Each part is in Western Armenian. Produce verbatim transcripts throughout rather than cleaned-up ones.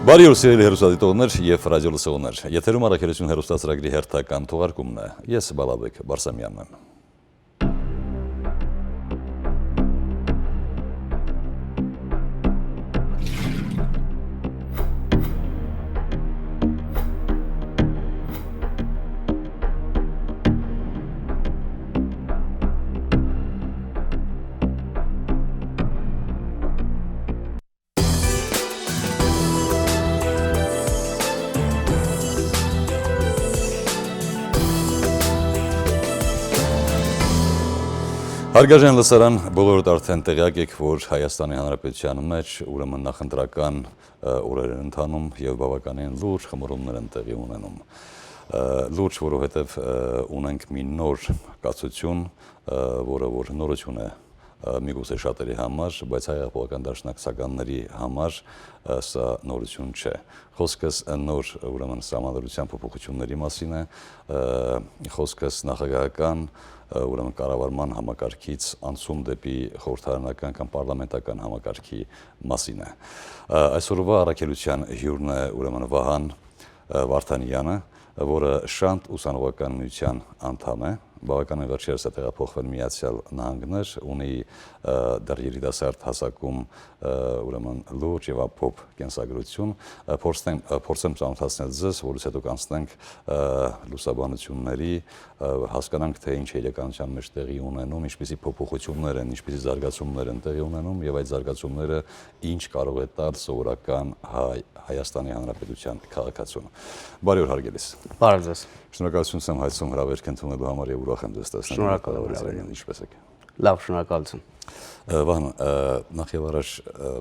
Բարի օր, սիրելի հեռուստադիտողներ եւ ռադիոլսողներ։ Եթերում Առաքելություն հեռուստացրագրի հերթական թողարկումն է։ Ես Բալաբեկ Բարսամյանն եմ։ Հարգարժան լսարան, բոլորդ արդեն տեղյակ եք, որ Հայաստանի Հանրապետության մէջ ուրեմն նախընտրական, ը, օրեր են ընթանում եւ բաւականին լուրջ խմորումներ են տեղի ունենում։ Ը, լուրջ, որովհետեւ, ը, ունենք մի նոր կացութիւն, ը, որը որ նորութիւն է, ը, միգուցե շատերի համար, բայց Հայ Հեղափոխական Դաշնակցականների համար, ը, սա նորութիւն չէ։ Խոսքս նոր, ուրեմն, սահմանադրության փոփոխությունների մասին է, ը, խոսքս նախագահական, ը, ուրեմն, կառավարման համակարգից անցում դէպի խորհրդարանական կամ պարլամենտական համակարգի մասին է։ Ը, այսօրվա առաքելության հիւրն է, ուրեմն, Վահան, ը, Վարդանյանը, որը Շանթ ուսանողական միության անդամ է, բաւականին վերջերս է տեղափոխվել Միացեալ Նահանգներ, ունի, ը, դեռ երիտասարդ հասակում, ը, ուրեմն, լուրջ եւ ամփոփ կենսագրութիւն, ը, փորձեմ, ը, փորձեմ ծանոթացնել ձեզ, որից հետո կանցնենք, ը, լուսաբանությունների, ը, հասկանանք, թե ինչ է իրականության մէջ տեղի ունենում, ինչպիսի փոփոխություններ են, ինչպիսի զարգացումներ են տեղի ունենում եւ այդ զարգացումները ինչ կարող է տալ սովորական հայ, Հայաստանի Հանրապետության քաղաքացուն։ Բարի օր, հարգելիս։ Բարև ձեզ։ Շնորհակալություն ցեմ հայցում հրավերք ընդունելու համար եւ ուրախ եմ ձեզ տեսնելու։ Շնորհակալ եմ հրավերին։ Ինչպե՞ս եք։ Լավ, շնորհակալություն։ Ը, Վահան, ը, նախ եւ առաջ, ը,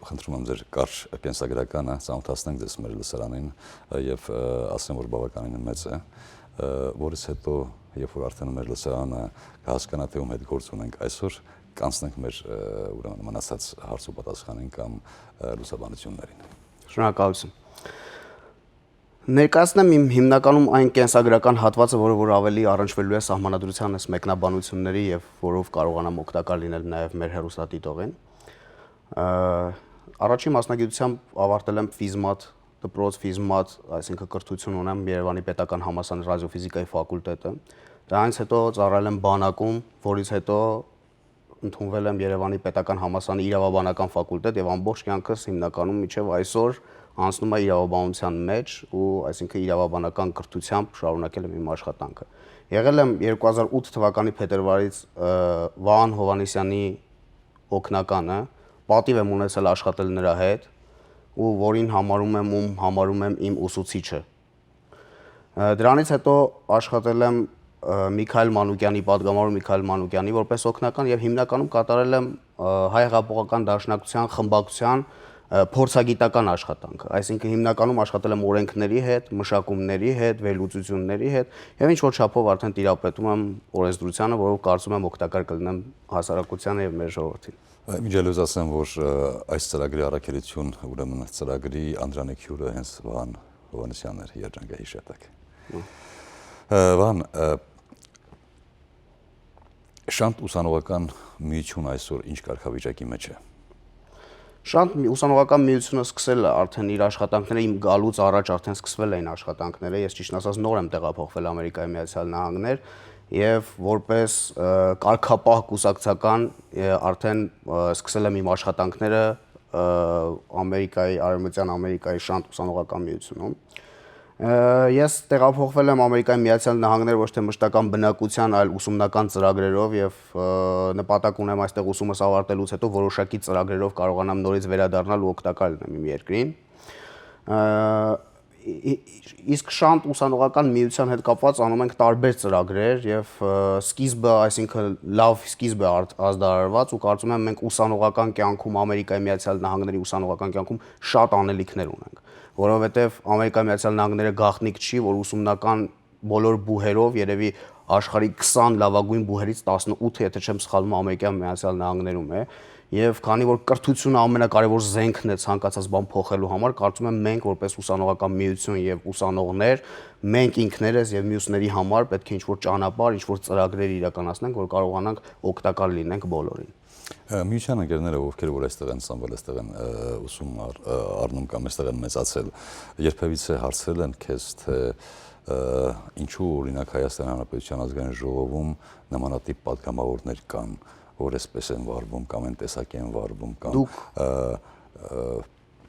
խնդրում եմ ձեր կարճ կենսագրականը, ծանոթացնենք ձեզ մեր լսարանին, ը, եւ, ը, ասեմ, որ բաւականին մեծ է, ը, որից հետո, երբ որ արդեն մեր լսարանը կհասկանայ, թե ում հետ գործ ունենք այսօր, կանցնենք մեր, ը, ուրեմն մնացած հարց ու պատասխանին կամ, ը, լուսաբանություններին։ Շնորհակալություն։ Ներկայացնեմ իմ հիմնականում այն կենսագրական հատվածը, որը որ ավելի առնչվելու է սահմանադրության այս մեկնաբանությունների եւ որով կարողանամ օգտակար լինել նաեւ մեր հեռուստադիտողին։ Ը, առաջին մասնագիտությամբ ավարտել եմ ֆիզմատ դպրոց, ֆիզմատ, այսինքն կրթություն ունեմ Երեւանի Պետական Համալսարանի ռադիոֆիզիկայի ֆակուլտետը։ Դրանից հետո ծառայել եմ բանակում, որից հետո ընդունվել եմ Երեւանի Պետական Համալսարանի իրավաբանական ֆակուլտետ եւ ամբողջ կյանքս հիմնականում մինչեւ այսօր անցնում է իրավաբանության մեջ ու, այսինքն, իրավաբանական կրթությամբ շարունակել եմ իմ աշխատանքը։ Եղել եմ երկու հազար ութ թվականի փետրվարից, ը, Վահան Հովհաննիսեանի օգնականը, պատիվ եմ ունեցել աշխատել նրա հետ ու որին համարում եմ, ում համարում եմ իմ ուսուցիչը։ Ը, դրանից հետո աշխատել եմ, ը, Միքայել Մանուկյանի, պատգամավոր Միքայել Մանուկյանի որպես օգնական եւ հիմնականում կատարել եմ, ը, Հայ Հեղափոխական Դաշնակցության խմբակցության, ը, փորձագիտական աշխատանքը, այսինքն հիմնականում աշխատել եմ օրենքների հետ, մշակումների հետ, վերլուծությունների հետ եւ ինչ որ չափով արդեն տիրապետում եմ օրենսդրությանը, որով կարծում եմ օգտակար կլինեմ հասարակությանը եւ մեր ժողովրդին։ Ը, մինչ այլոց ասեմ, որ, ը, այս ծրագրի առաքելություն, ուրեմն, ծրագրի անդրանիկ հիւրը հենց Վահան Հովհաննիսյանն էր, երջանկա հիշատակ։ Հմ։ Ը, Վահան, ը, Շանթ ուսանողական միություն այսօր ինչ կարգավիճակի մեջ է։ Շանթ մի-, ուսանողական միությունը սկսել է արդեն իր աշխատանքները, իմ գալուց առաջ արդեն սկսվել էին աշխատանքները, ես ճիշտն ասած նոր եմ տեղափոխվել Ամերիկայի Միացյալ Նահանգներ եւ որպես, ը, կարգապահ կուսակցական, ը, արդեն, ը, սկսել եմ իմ աշխատանքները, ը, Ամերիկայի, Արևմտյան Ամերիկայի Շանթ ուսանողական միությունում։ Ը, ես տեղափոխվել եմ Ամերիկայի Միացյալ Նահանգներ ոչ թե մշտական բնակության, այլ ուսումնական ծրագրերով եւ, ը, նպատակ ունեմ այստեղ ուսումս ավարտելուց հետո որոշակի ծրագրերով կարողանամ նորից վերադառնալ ու օգտակար լինեմ իմ երկրին։ Ը, ի-, ի-, իսկ Շանթ ուսանողական միության հետ կապված անում ենք տարբեր ծրագրեր եւ, ը, սկիզբը, այսինքն, լավ սկիզբ է արդ-, ազդարարված ու կարծում եմ մենք ուսանողական կյանքում, Ամերիկայի Միացյալ Նահանգների ուսանողական կյանքում շատ անելիքներ ունենք, որովհետեւ Ամերիկայի Միացյալ Նահանգները գաղտնիք չի, որ ուսումնական բոլոր բուհերով երեւի աշխարհի քսան լավագույն բուհերից տասնութը, եթե չեմ սխալվում, Ամերիկայի Միացյալ Նահանգներում է Եւ քանի որ կրթությունը ամենակարեւոր զենքն է ցանկացած բան փոխելու համար, կարծում եմ մենք որպես ուսանողական միություն եւ ուսանողներ, մենք ինքներս եւ մյուսների համար պետք է ինչ-որ ճանապարհ, ինչ-որ ծրագրեր իրականացնենք, որ կարողանանք օգտակար լինենք բոլորին։ Ը, միության ընկերները, ովքեր որ այստեղ են ծնվել, այստեղ են, ը, ուսում առ-, ը, առնում կամ այստեղ են մեծացել, երբեւիցե հարցրել են քեզ, թե, ը, ինչու, օրինակ, Հայաստանի Հանրապետության Ազգային ժողովում նմանատիպ պատգամավորներ կան, որ այսպես են վարվում կամ այն տեսակի են վարվում կամ, Դուք ը, ը,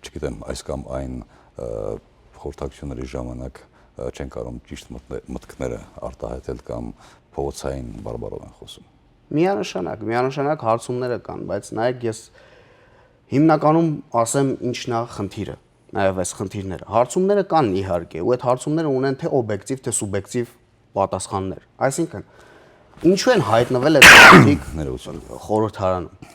չգիտեմ, այս կամ այն, ը, խորհրդակցությունների ժամանակ, ը, չեն կարող ճիշտ մտն-, մտքները արտահայտել կամ փողոցային բարբառով են խոսում։ Միանշանակ, միանշանակ հարցումները կան, բայց նայեք, ես հիմնականում ասեմ ինչն ա խնդիրը, նաեւ այս խնդիրները։ Հարցումները կան իհարկե, ու այդ հարցումները ունեն թե օբյեկտիվ, թե սուբյեկտիվ պատասխաններ։ Այսինքն, ինչու են հայտնվել այդ մարդիկ Ներողություն։ խորհրդարանում,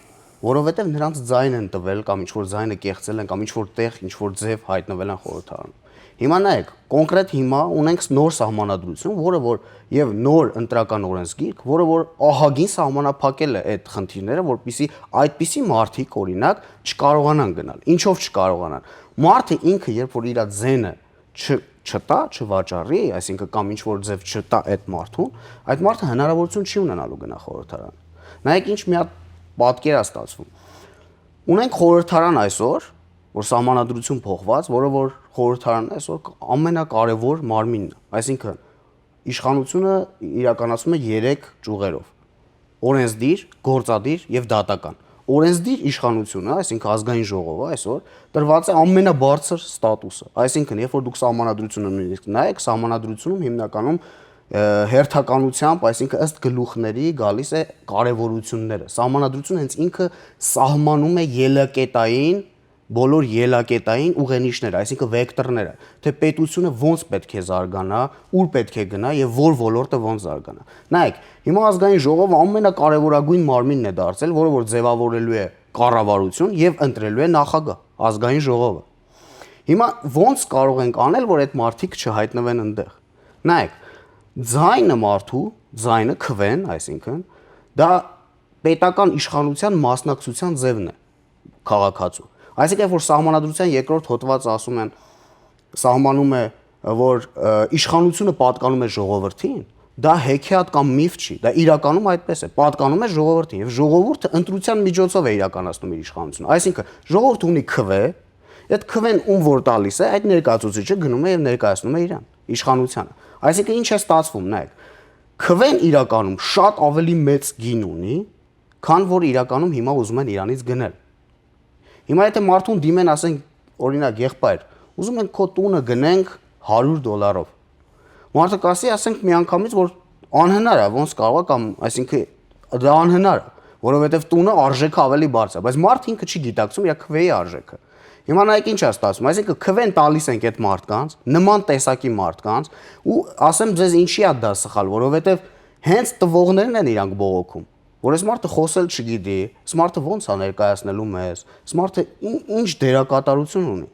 որովհետեւ նրանց ձայն են տվել կամ ինչ-որ ձայնը կեղծել են կամ ինչ-որ տեղ, ինչ-որ ձեւ հայտնվել են խորհրդարանում։ Հիմա նայեք, կոնկրետ հիմա ունենք նոր սահմանադրություն, որը որ եւ նոր ընտրական օրենսգիրք, որը որ ահագին սահմանափակել է այդ խնդիրները, որպեսզի այդպիսի մարդիկ, օրինակ, չկարողանան գնալ։ Ինչով չկարողանան։ Մարդը ինքը, երբ որ իր ձայնը չ-, չտայ, չվաճառի, այսինքն կամ ինչ-որ ձեւ չտայ այդ մարդուն, այդ մարդը հնարավորություն չի ունենալու գնա խորհրդարան։ Նայեք, ինչ մի հատ պատկեր ա ստացվում։ Ունենք խորհրդարան այսօր, որ սահմանադրություն փոխված, որը որ խորհրդարանն այսօր ամենակարևոր մարմինն է, այսինքն իշխանությունը իրականացվում է երեք ճյուղերով՝ օրենսդիր, գործադիր եւ դատական։ Օրենսդիր իշխանությունը, այսինքն ազգային ժողովը այսօր տրված է ամենաբարձր ստատուսը, այսինքն երբ որ դուք սահմանադրությունը նույնիսկ նայեք, սահմանադրությունում հիմնականում, ը, հերթականությամբ, այսինքն ըստ գլուխների գալիս է կարևորությունները։ Սահմանադրությունը հենց ինքը սահմանում է ելակետային, բոլոր ելակետային ուղենիշները, այսինքն վեկտորները, թե պետությունը ոնց պետք է զարգանա, ուր պետք է գնա եւ որ ոլորտը ոնց զարգանա։ Նայեք, հիմա ազգային ժողովը ամենակարևորագույն մարմինն է դարձել, որը որ ձեւավորելու է կառավարություն եւ ընտրելու է նախագահ, ազգային ժողովը։ Հիմա ոնց կարող ենք անել, որ այդ մարդիկ չհայտնվեն այնտեղ։ Նայեք, ձայնը մարդու, ձայնը, քվեն, այսինքն, դա պետական իշխանության մասնակցության ձևն է քաղաքացու։ Այսինքն, որ սահմանադրության երկրորդ հոդվածը ասում են, սահմանում է, որ, ը, իշխանությունը պատկանում է ժողովրդին, դա հեքիաթ կամ միֆ չի, դա իրականում այդպես է, պատկանում է ժողովրդին, եւ ժողովուրդը ընտրության միջոցով է իրականացնում իր իշխանությունը։ Այսինքն, ժողովուրդը ունի քվե, այդ քվեն ում որ տալիս է, այդ ներկայացուցիչը գնում է եւ ներկայացնում է իրան, իշխանությանը։ Այսինքն, ինչ է ստացվում, նայեք, քվեն իրականում շատ ավելի մեծ գին ունի, քան որ իրականում հիմա ուզում են իրանից գնել։ Հիմա եթե մարդուն դիմեն, ասենք, օրինակ, եղբայր, ուզում ենք քո տունը գնենք հարիւր դոլարով։ Մարդը կասի, ասենք, միանգամից, որ անհնար է, ոնց կարող է, կամ, այսինքն, դա անհնար է, որովհետեւ տունը արժեքը ավելի բարձր է, բայց մարդը ինքը չի գիտակցում իր քվեի արժեքը։ Հիմա նայեք ինչ է ստացվում, այսինքն, քվեն տալիս ենք այդ մարդկանց, նման տեսակի մարդկանց, ու ասեմ ձեզ ինչի է դա սխալ, որովհետեւ հենց տվողներն են իրանք բողոքում, որ այս մարդը խոսել չգիտի, այս մարդը ոնց է ներկայացնելու մեզ, այս մարդը ի-, ինչ դերակատարություն ունի։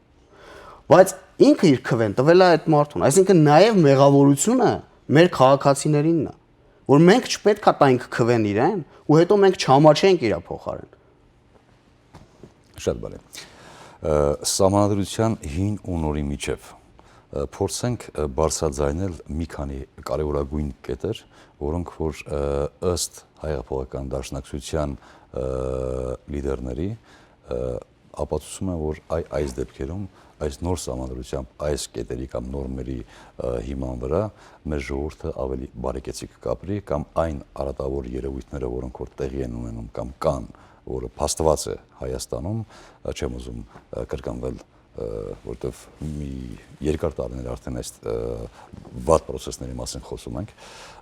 Բայց ինքը իր քվեն տվել է այդ մարդուն, այսինքն նաեւ մեղավորությունը մեր քաղաքացիներինն է, որ մենք չպետք է տանք քվեն իրեն, ու հետո մենք չհամաչենք իր փոխարեն։ Շատ բարի։ Ը, սահմանադրության հին ու նորի միջև, ը, փորձենք, ը, բարձրաձայնել մի քանի կարևորագույն կետեր, որոնք որ, ը, ըստ Հայ հեղափոխական դաշնակցության, ը, լիդերների, ը, ապացուցում են, որ այ-, այս դեպքերում, այս նոր սահմանադրությամբ, այս կետերի կամ նորմերի, ը, հիման վրա մեր ժողովուրդը ավելի բարեկեցիկ կապրի կամ այն արատավոր երևույթները, որոնք որ տեղի են ունենում կամ կան, որը փաստված է Հայաստանում, ը, չեմ ուզում, ը, կրկնվել, ը, որտեվ մի երկար տարիներ արդեն այս, ը, վատ պրոցեսների մասին խոսում ենք,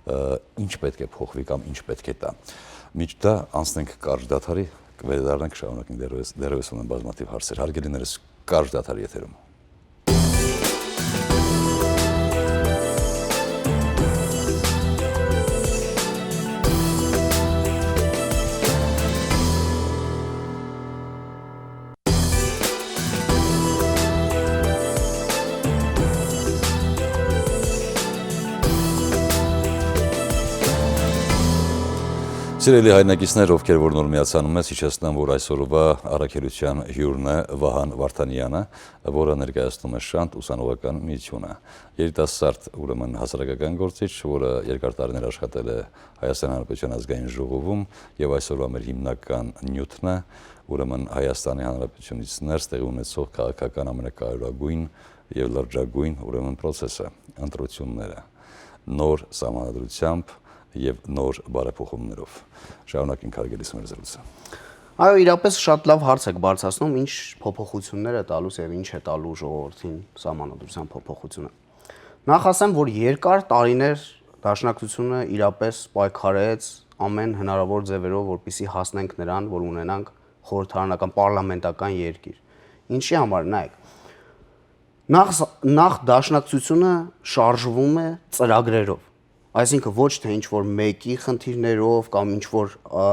ը, ինչ պետք է փոխվի կամ ինչ պետք է տա։ Մինչ դա անցնենք կարճ դադարի, կվերադառնանք, կշարունակենք, դեռևս, դեռևս ունեմ բազմաթիվ հարցեր։ Հարգելիներս, կարճ դադար եթերում։ Սիրելի հայրենակիցներ, ովքեր որ նոր միացան մեզ, հիշեցնեմ, որ այսօրվա առաքելութեան հիւրն է Վահան Վարդանեանը, որը ներկայացնում է Շանթ ուսանողական միութիւնը։ Երիտասարդ, ուրեմն, հասարակական գործիչ, որը երկար տարիներ աշխատել է Հայաստանի Հանրապետության ազգային ժողովում եւ այսօրվա մեր հիմնական նիւթն է, ուրեմն, Հայաստանի Հանրապետությունից ներս տեղի ունեցող քաղաքական ամենակարեւորագոյն եւ լրջագոյն, ուրեմն, պրոցեսը, ընտրությունները, նոր սահմանադրությամբ եւ նոր բարեփոխումներով։ Շարունակենք հարգելի մեր զրույցը։ Այո, իրապես շատ լավ հարց եք բարձրացնում, ինչ փոփոխություններ է տալուս եւ ինչ է տալու ժողովրդին սահմանադրության փոփոխությունը։ Նախ ասեմ, որ երկար տարիներ Դաշնակցությունը իրապես պայքարեց ամեն հնարավոր ձևերով, որպեսզի հասնենք նրան, որ ունենանք խորհրդարանական պարլամենտական երկիր։ Ինչի համար, նայեք, նախ, նախ Դաշնակցությունը շարժվում է ծրագրերով, այսինքն ոչ թե ինչ-որ մեկի խնդիրներով կամ ինչ-որ, ա,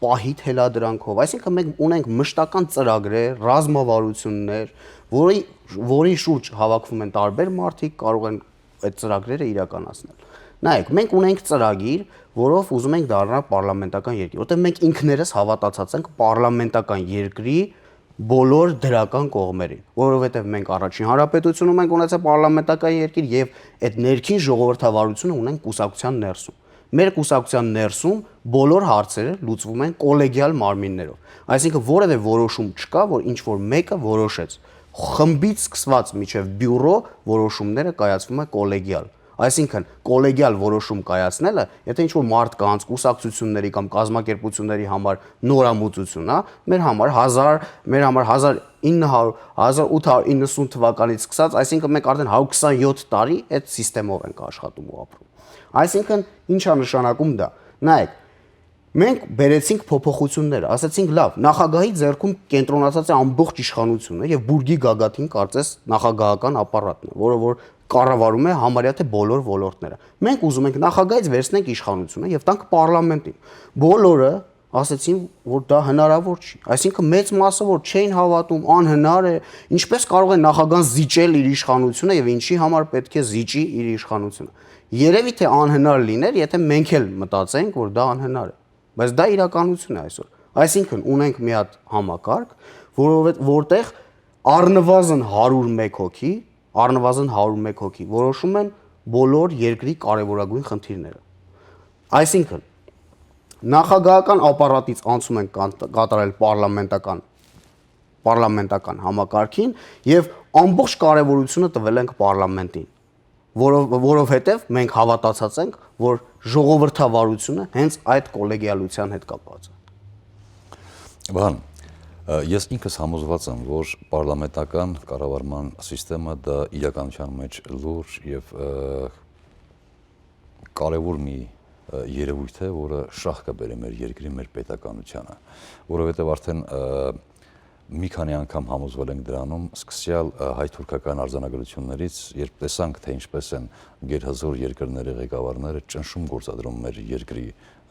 պահի թելադրանքով, այսինքն մենք ունենք մշտական ծրագրեր, ռազմավարություններ, որի, որի շուրջ հավաքվում են տարբեր մարդիկ, կարող են այդ ծրագրերը իրականացնել։ Նայեք, մենք ունենք ծրագիր, որով ուզում ենք դառնալ պարլամենտական երկիր, որտեղ մենք ինքներս հավատացած ենք պարլամենտական երկրի բոլոր դրական կողմերին, որովհետեւ մենք առաջին հանրապետությունում ենք ունեցել պարլամենտական երկիր եւ այդ ներքին ժողովրդավարությունը ունենք կուսակցության ներսում։ Մեր կուսակցության ներսում բոլոր հարցերը լուծվում են կոլեգիալ մարմիններով, այսինքն որևէ որոշում չկա, որ ինչ-որ մեկը որոշեց։ Խմբից սկսած մինչեւ բիուրո որոշումները կայացվում է կոլեգիալ, այսինքն կոլեգիալ որոշում կայացնելը, եթե ինչ-որ մարդկանց, կուսակցությունների կամ կազմակերպությունների համար նորամուծություն է, մեր համար հազար, մեր համար հազար ինը հարյուր, հազար ութ հարյուր իննսուն թվականից սկսած, այսինքն մենք արդեն հարյուր քսանեւթ տարի այդ սիստեմով ենք աշխատում ու ապրում։ Այսինքն, ի՞նչ է նշանակում դա։ Նայեք, մենք բերեցինք փոփոխություններ, ասացինք, լավ, նախագահի ձեռքում կենտրոնացած է ամբողջ իշխանությունը եւ բուրգի գագաթին կարծես նախագահական ապարատն է, որը որ կառավարում է համարյա թե բոլոր ոլորտները։ Մենք ուզում ենք նախագահից վերցնենք իշխանությունը եւ տանք պարլամենտին։ Բոլորը ասեցին, որ դա հնարավոր չի։ Այսինքն մեծ մասը, որ չէին հավատում, անհնար է, ինչպես կարող է նախագահան զիջել իր իշխանությունը եւ ինչի համար պետք է զիջի իր իշխանությունը։ Երեւի թե անհնար լիներ, եթե մենք էլ մտածենք, որ դա անհնար է։ Բայց դա իրականություն է այսօր։ Այսինքն ունենք մի հատ համակարգ, որովհետ-, որտեղ առնվազն հարյուր մեկ հոգի, առնվազն հարյուր մեկ հոգի որոշում են բոլոր երկրի կարեւորագույն խնդիրները։ Այսինքն նախագահական ապարատից անցում են կան-, կատարել պարլամենտական, պարլամենտական համակարգին եւ ամբողջ կարեւորությունը տվել ենք պարլամենտին, որով-, որովհետեւ մենք հավատացած ենք, որ ժողովրդավարությունը հենց այդ կոլեգիալության հետ կապված է։ Վահան, ը, ես ինքս համոզված եմ, որ պարլամենտական կառավարման սիստեմը դա իրականության մեջ լուրջ եւ, ը, կարեւոր մի, ը, երևույթ է, որը շահ կը բերի մեր երկրի, մեր պետականությանը, որովհետեւ արդեն, ը, մի քանի անգամ համոզվել ենք դրանում, սկսյալ, ը, հայ-թուրքական արձանագրություններից, երբ տեսանք, թե ինչպես են գերհզոր երկրների ղեկավարները ճնշում գործադրում մեր երկրի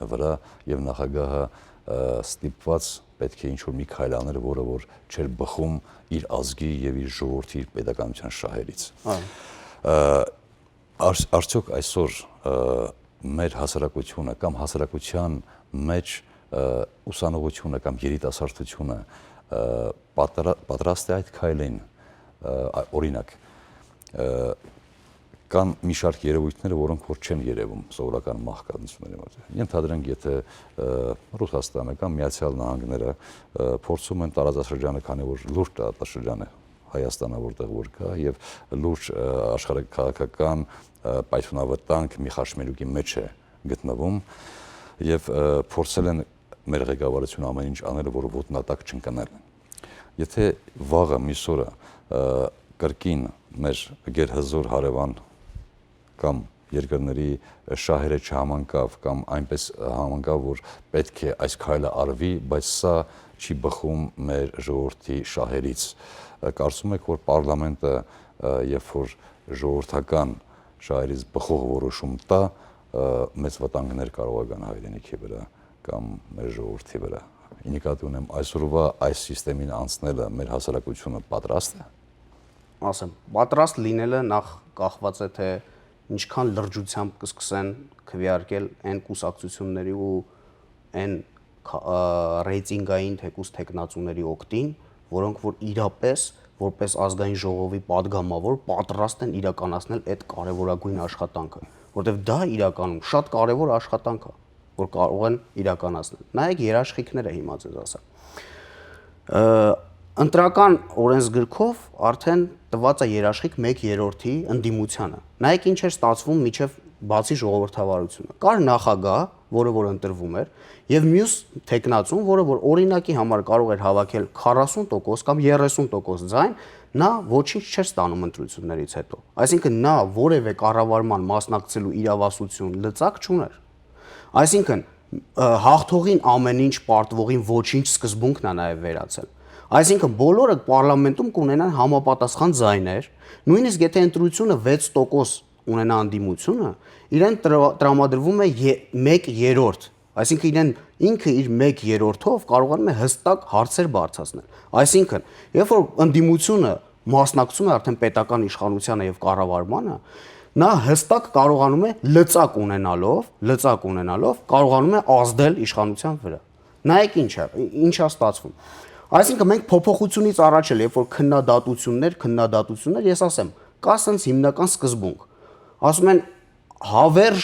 վրա, եւ նախագահը, ը, ստիպված պետք է ինչ-որ մի քայլ աներ, որը որ չէր բխում իր ազգի եւ իր ժողովրդի, իր պետականության շահերից։ Այո։ Ը, արս-, արդյոք այսօր, ը, մեր հասարակությունը կամ հասարակության մեջ, ը, ուսանողությունը կամ երիտասարդությունը, ը, պատրա-, պատրաստ է այդ քայլին, ը, ա-, օրինակ, ը, կան մի շարք երևույթները, որոնք որ չեն երևում սովորական մահկանցությունների մոտ։ Ենթադրենք, եթե, ը, Ռուսաստանը կամ Միացյալ Նահանգները, ը, փորձում են տարածաշրջանը, քանի որ լուրջ տարածաշրջան է Հայաստանը, որտեղ որ կա, եւ լուրջ, ը, աշխարհաքաղաքական, ը, պայթյունավտանգ մի խաչմերուկի մեջ է գտնվում, եւ, ը, փորձել են մեր ղեկավարությունը ամեն ինչ անել, որ ոտնատակ չընկնել։ Եթե վաղը, միսօրը, ը, կրկին մեր գերհզոր հարեւան կամ երկրների շահերը չհամանկավ կամ այնպես համանկավ, որ պետք է այս քայլը արվի, բայց սա չի բխում մեր ժողովրդի շահերից։ Ը, կարծում եք, որ պարլամենտը, ը, երբ որ ժողովրդական շահերից բխող որոշում տա, ը, մեծ վտանգներ կարող է գան հայրենիքի վրա կամ մեր ժողովրդի վրա։ Ի նկատի ունեմ այսօրվա այս սիստեմին անցնելը մեր հասարակությունը պատրաստ է։ Ասեմ, պատրաստ լինելը նախ կախված է, թե ինչքան լրջությամբ կը սկսեն քվեարկել այն կուսակցությունների ու այն քա-, ը, ռեյտինգային թեկուզ թեկնածուների օգտին, որոնք որ իրապես որպես ազգային ժողովի պատգամավոր պատրաստ են իրականացնել այդ կարևորագույն աշխատանքը, որտեվ դա իրականում շատ կարևոր աշխատանք է, որ կարող են իրականացնել։ Նայեք երաշխիքները հիմա ձեզ ասեմ։ Ը, Ընտրական օրենսգրքով արդեն տուած է երաշխիք մեկ երրորդի ընդդիմությանը։ Նայեք ինչ էր ստացվում միջև բացի ժողովրդավարությունը։ Կար նախագահ, որը որ ընտրվում էր, եւ մյուս թեկնածուն, որը որ օրինակի համար կարող էր հավաքել քառասուն տոկոս կամ երեսուն տոկոս ձայն, նա ոչինչ չէր ստանում ընտրություններից հետո։ Այսինքն նա որևէ կառավարման մասնակցելու իրավասություն, լծակ չուներ։ Այսինքն, ը, հաղթողին ամեն ինչ, պարտվողին ոչինչ սկզբունքն է նաեւ վերացել։ Այսինքն բոլորը պարլամենտում կունենան համապատասխան ձայներ, նույնիսկ եթե ընտրությունը վեց տոկոս ունենայ ընդդիմությունը, իրեն տրամադրվում է ե-, մեկ երրորդ, այսինքն իրեն ինքը իր մեկ երրորդով կարողանում է հստակ հարցեր բարձրացնել։ Այսինքն, երբ որ ընդդիմությունը մասնակցում է արդեն պետական իշխանությանը եւ կառավարմանը, նա հստակ կարողանում է լծակ ունենալով, լծակ ունենալով կարողանում է ազդել իշխանության վրա։ Նայեք ինչ է, ինչա ստացվում։ Այսինքն մենք փոփոխությունից առաջ էլ, երբ որ քննադատություններ, քննադատություններ, ես ասեմ, կա սենց հիմնական սկզբունք։ Ասում են, հավերժ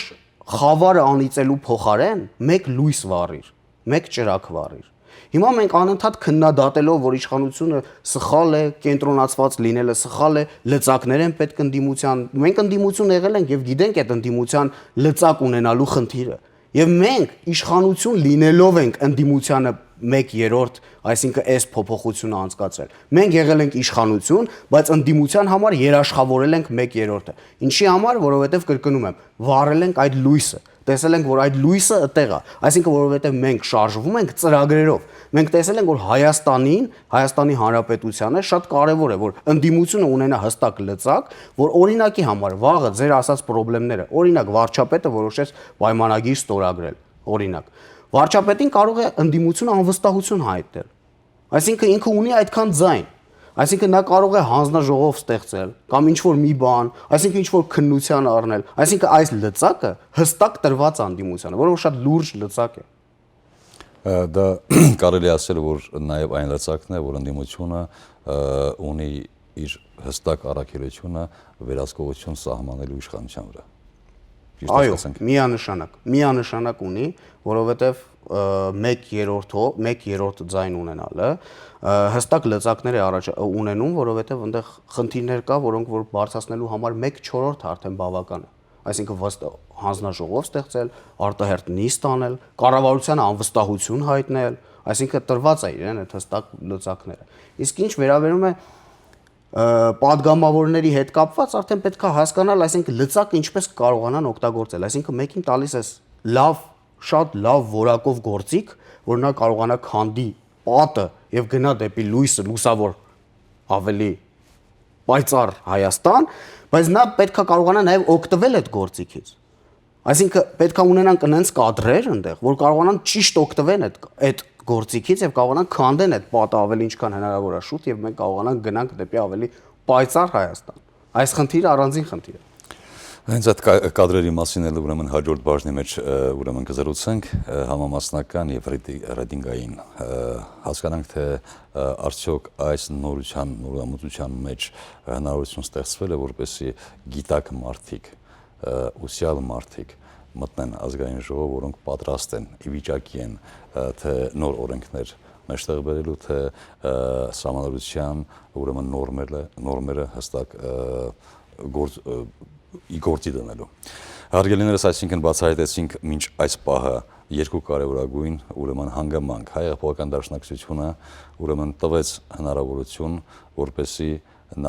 խավարը անիծելու փոխարեն մեկ լույս վառիր, մեկ ճրագ վառիր։ Հիմա մենք անընդհատ քննադատելով, որ իշխանությունը սխալ է, կենտրոնացված լինելը սխալ է, լծակներ են պետք ընդդիմության, մենք ընդդիմություն եղել ենք եւ գիտենք այդ ընդդիմության լծակ ունենալու խնդիրը։ Եւ մենք իշխանություն լինելով ենք ընդդիմությանը մեկ երրորդ, այսինքն այս փոփոխությունը անցկացրել։ Մենք եղել ենք իշխանություն, բայց ընդդիմության համար երաշխավորել ենք մեկ երրորդը։ Ինչի համար, որովհետեւ կրկնում եմ, վառել ենք այդ լույսը, տեսել ենք, որ այդ լույսը ըտեղ է, այսինքն որովհետեւ մենք շարժվում ենք ծրագրերով։ Մենք տեսել ենք, որ Հայաստանին, Հայաստանի Հանրապետությանը շատ կարեւոր է, որ ընդդիմությունը ունենա հստակ լծակ, որ օրինակի համար վաղը ձեր ասած պրոբլեմները, օրինակ վարչապետը որոշեց պայմանագիր ստորագրել, օրինակ, վարչապետին կարող է ընդդիմությունը անվստահություն հայտնել։ Այսինքն ինքը ունի այդքան ձայն։ Այսինքն նա կարող է հանձնաժողով ստեղծել կամ ինչ որ մի բան, այսինքն ինչ որ քննության առնել, այսինքն այս լծակը հստակ տրված է ընդդիմությանը, որովհետեւ շատ լուրջ լծակ է։ Ը, դա կարելի ասել, որ նաև այն լծակն է, որ ընդդիմությունը, ը, ունի իր հստակ առաքելությունը վերահսկողություն սահմանելու իշխանության վրա։ Ճիշտ Այո, հասկացանք։ Միանշանակ, միանշանակ ունի, որովհետև, ը, մեկ երրորդը, մեկ երրորդ ձայն ունենալը, ը, հստակ լծակներ է առաջ, ը, ունենում, որովհետև այնտեղ խնդիրներ կա, որոնք որ բարձրացնելու համար մեկ չորրորդ արդեն բավական է։ Այսինքն վաստ-, հանձնաժողով ստեղծել, արտահերթ նիստ անել, կառավարությանը անվստահություն հայտնել, այսինքն տրված է իրեն այդ հստակ լծակները։ Իսկ ինչ վերաբերում է, ը, պատգամավորների հետ կապված, արդեն պետք է հասկանալ, այսինքն լծակը ինչպես կկարողանան օգտագործել, այսինքն մեկին տալիս ես լավ, շատ լավ որակով գործիք, որ նա կարողանա քանդի պատը եւ գնա դեպի լույսը, լուսավոր ավելի պայծառ Հայաստան, բայց նա պետք է կարողանա նաև օգտվել այդ գործիքից։ Այսինքն պետք է ունենանք այնց կադրեր այնտեղ, որ կարողանան ճիշտ օգտվեն այդ, այդ գործիքից եւ կարողանան քանդեն այդ պատը ավելի ինչքան հնարավոր է շուտ, եւ մենք կարողանանք գնանք դեպի ավելի պայծառ Հայաստան։ Այս խնդիրը առանձին խնդիր է։ Հենց այդ կա-, կադրերի մասին էլ ուրեմն հաջորդ բաժնի մեջ, ը, ուրեմն կզրուցենք, ը, համամասնական եւ ռետի-, ռեյտինգային, ը, հասկանանք, թե, ը, արդյոք այս նորության, նորամուծության մեջ հնարավորություն ստեղծվել է, որպեսզի գիտակ մարդիկ, ը, ուսյալ մարդիկ մտնեն ազգային ժողով, որոնք պատրաստ են, ի վիճակի են, ը, թե նոր օրենքներ մեջտեղ բերելու, թե, ը, սահմանադրության, ուրեմն նորմերը, նորմերը հստակ, ը, գործ-, ը, ի գործի դնելու։ Հարգելիներս, այսինքն բացահայտեցինք մինչ այս պահը երկու կարևորագույն, ուրեմն հանգամանք։ Հայ հեղափոխական դաշնակցությունը, ուրեմն տվեց հնարավորություն, որպեսզի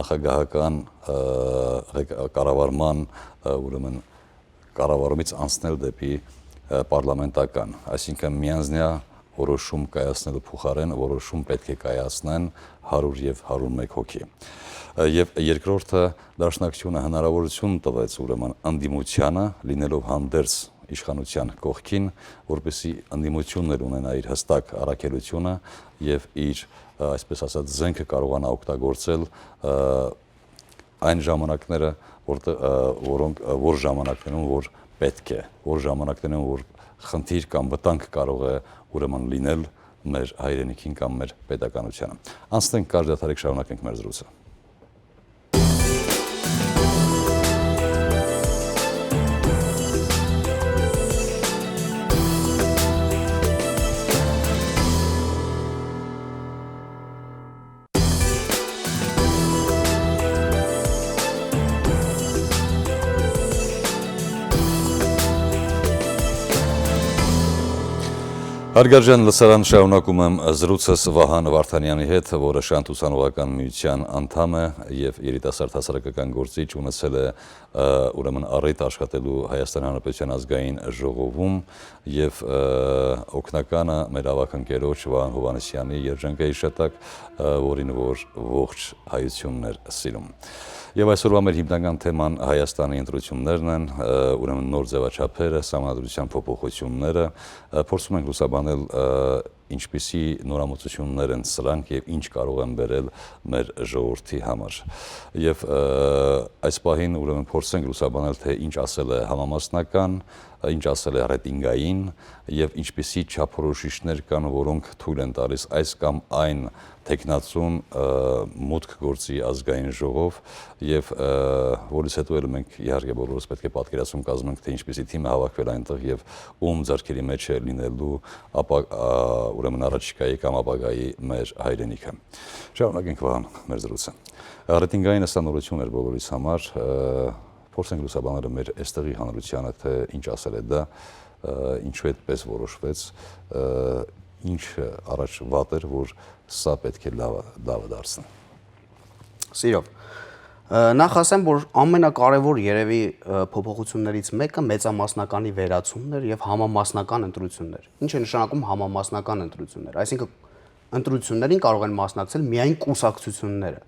նախագահական, ը, ղեկ-, կառավարման, ը, ուրեմն կառավարումից անցնել դեպի, ը, պարլամենտական, այսինքն միանձնյա որոշում կայացնելու փոխարեն որոշում պետք է կայացնեն հարյուր եւ հարյուր մեկ հոգի։ Ը, եւ երկրորդը, Դաշնակցությունը հնարավորություն տվեց ուրեմն ընդդիմությանը, լինելով հանդերձ իշխանության կողքին, որպեսզի ընդդիմությունն էլ ունենա իր հստակ առաքելությունը եւ իր, ը, այսպես ասած, զենքը կարողանա օգտագործել, ը, այն ժամանակները, որտեղ, ը, որոնք, ը, որ ժամանակներուն որ պէտք է, որ ժամանակներուն որ խնդիր կամ վտանգ կարող է ուրեմն լինել մեր հայրենիքին կամ մեր պետականությանը։ Անցնենք կարճ դադարի, շարունակենք մեր զրույցը։ Հարգարժան լսարան, շարունակում եմ զրույցս Վահան Վարդանեանի հետ, որը Շանթ ուսանողական միութեան անդամ է եւ երիտասարդ հասարակական գործիչ, ունեցել է, ը, ուրեմն առիթ աշխատելու Հայաստան Հանրապետութեան ազգային ժողովում եւ, ը, օգնականը մեր ավագ ընկերոջ Վահան Յովհաննիսեանի երջանկայի հիշատակ, ը, որին որ ողջ հայություններ սիրում։ Եւ այսօրվա մեր հիմնական թեման Հայաստանի ընտրություններն են, ը, ուրեմն նոր ձեւաչափերը, սահմանադրության փոփոխությունները, ը, փորձում ենք լուսաբանել, ը, ինչպիսի նորամուծություններ են սրանք եւ ինչ կարող են բերել մեր ժողովրդի համար։ Եւ, ը, այս պահին ուրեմն փորձենք լուսաբանել, թե ինչ ասել է համամասնական, ինչ ասել է ռեյտինգային եւ ինչպիսի չափորոշիչներ կան, որոնք թույլ են տալիս այս կամ այն թեկնածուն, ը, մուտք գործի ազգային ժողով եւ, ը, որից հետո էլ մենք իհարկե բոլորս պէտք է պատկերացում կազմենք, թե ինչպիսի թիմ է հավաքվել այնտեղ եւ ում ձեռքերի մեջ է լինելու ապա, ա, ուրեմն առաջիկայի կամ ապագայի մեր հայրենիքը։ Շարունակենք, Վահան, մեր զրույցը։ Ռեյտինգային ըստ նորություն էր բոլորիս համար, ը, փորձենք լուսաբանել մեր էստեղի հանրությանը, թե ինչ ասել է դա, ը, ինչու այդպես որոշվեց, ը, ինչ առաջ վատ էր, որ սա պէտք է լավը, լավը դարձնի։ Սիրով։ Ը, նախ ասեմ, որ ամենակարեւոր երեւի, ը, փոփոխություններից մեկը մեծամասնականի վերացումն էր եւ համամասնական ընտրություններ։ Ինչ է նշանակում համամասնական ընտրություններ։ Այսինքն, ընտրություններին կարող են մասնակցել միայն կուսակցությունները,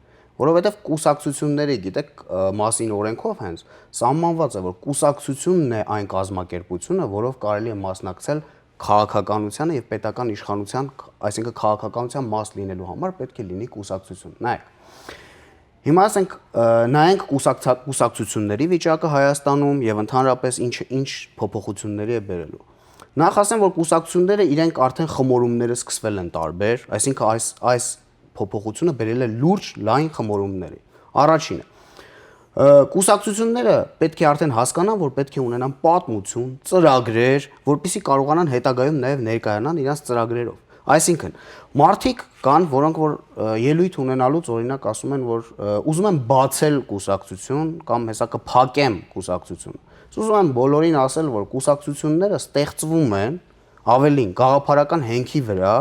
որովհետեւ կուսակցությունները, գիտեք, ը, մասին օրենքով հենց սահմանված է, որ կուսակցությունն է այն կազմակերպությունը, որով կարելի է մասնակցել քաղաքականությանը եւ պետական իշխանության, այսինքն քաղաքականության մաս լինելու համար պէտք է լինի կուսակցություն։ Նայեք, հիմա ասենք, ը, նայենք կուսակցա-, կուսակցությունների վիճակը Հայաստանում եւ ընդհանրապես ինչ, ինչ փոփոխությունների է բերելու։ Նախ ասեմ, որ կուսակցությունները իրենք արդեն խմորումները սկսվել են տարբեր, այսինքն այս, այս փոփոխությունը բերել է լուրջ լայն խմորումների։ Առաջինը, ը, կուսակցությունները պէտք է արդեն հասկանան, որ պէտք է ունենան պատմություն, ծրագրեր, որպեսզի կարողանան հետագայում նաեւ ներկայանան իրենց ծրագրերով։ Այսինքն, մարդիկ կան, որոնք որ, ը, ելոյթ ունենալուց, օրինակ, ասում են, որ, ը, ուզում են բացել կուսակցություն կամ հեսա կը փակեմ կուսակցությունը։ Ես ուզում եմ բոլորին ասել, որ կուսակցությունները ստեղծվում են ավելին գաղափարական հենքի վրա,